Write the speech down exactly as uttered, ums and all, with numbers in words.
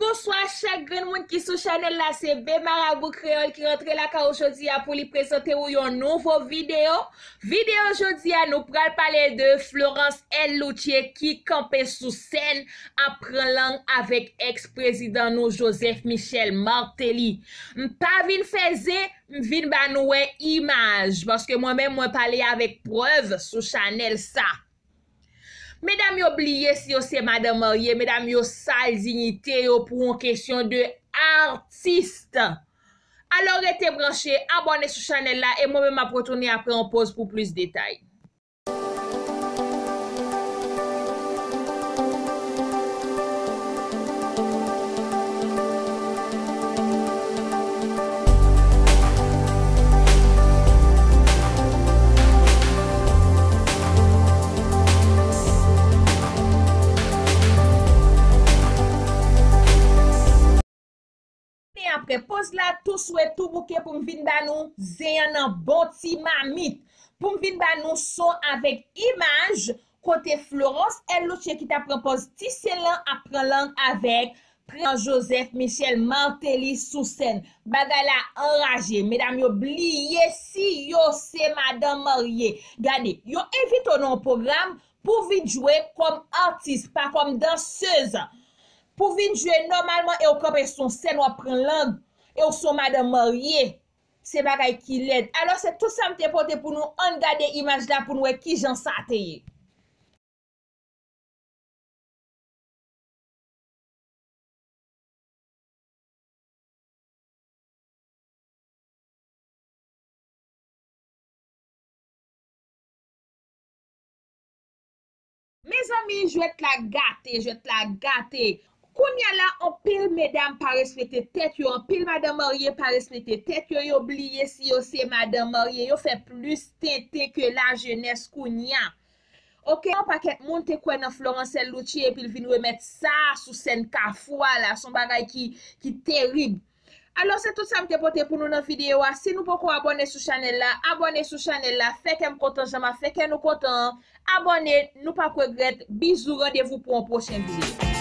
Bonswa chak grenn moun ki sou chanèl la, se B Marabou Kreyòl ki rantre lakay ou jodi a pou li prezante ou yon nouvo videyo. Videyo jodi a, nou pral pale de Florence L. Louthier ki kanpe sou sèn ap pran lang avèk èks prezidan nou Joseph Michel Martelly. M pa vin fè zen, m vin ba nou wè imaj, paske mwen menm mwen pale avèk prèv sou chanèl sa. Medam yo bliye si yo se madanm marye, medam yo sal diyite yo pou yon kesyon de atis. Alò rete branche, abòne sou chanèl la e mwen menm m ap retounen apre yon poz pou plis detay. Men apre poz la, tou swe, tou bouke pou m vin ba nou zen an nan bon ti mamit. Pou m vin ba nou son avèk imaj kote Florence L. Louthier ki t ap pran pòz ti sèn lan ap pran lang avèk prezidan Joseph Michel Martelly sou sèn. Bagay la anraje. Medam yo bliye si yo se madanm marye. Gade, yo envite w nan yon pwogram pou vin jwe kòm atis, pa kòm dansez. Pou vin jwe nòmalman e w kanpe sou yon sèn w ap pran lang e w se yon madanm marye. Se bagay ki lèd. Alò se tout sa m te pote pou nou. Ann gade imaj la pou n wè kijan sa te ye. Mezanmi, jwèt la gate, jwèt la gate. Kounye a la, anpil medam pa respekte tèt yo, anpil madanm marye pa respekte tèt yo, yo bliye si yo se madanm marye, yo fè plis tenten ke lajenès kounye a. Oke, yon pakèt moun te kwè nan Florence L. Louthier epi l vin remèt sa sou sèn Kafou a la, se yon bagay ki, ki terib. Alò, se tout sa m te pote pou nou nan videyo a. Si nou poko abòne sou chanèl la, abòne sou chanèl la, fè kè m kontan jan m ap fè kè nou kontan an. Abòne, nou p ap regrèt. Bizou, randevou pou yon pwochen videyo.